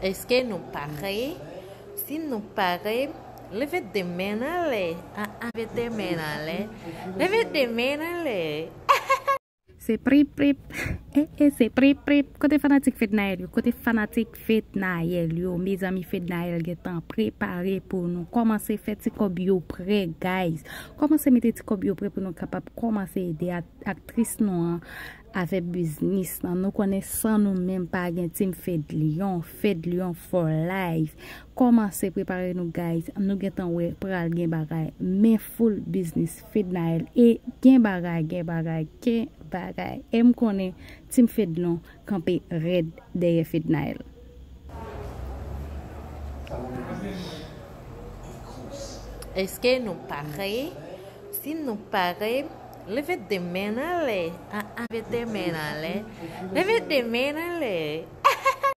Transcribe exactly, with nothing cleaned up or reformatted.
Èske nou pare? Si nou pare, leve de men anlè. Ah, ah, leve de men anlè. Leve de men anlè. Se prip prip. E, e, se prip prip. Kote fanatik Fednaelle yo? Kote fanatik Fednaelle yo? Mezanmi, Fednaelle gentan prepare pou nou. Kòmanse fè ti kòb yo prè, guys. Kòmanse mete ti kòb yo prè pou nou kapab kòmanse ede a- aktris nou an avèk biznis lan. Nou konnen san nou menm pa gen Team Fedlion, Fedlion for life. Kòmanse prepare nou, guys. Nou gentan wè pral gen bagay. Men full biznis Fednaelle. E gen bagay, gen bagay, gen bagay. E m konnen Team Fedlion kanpe rèd dèyè Fednaelle. Èske nou pare? Si nou pare, leve de men anlè. Ah, ah, leve de men anlè. Leve de men anlè.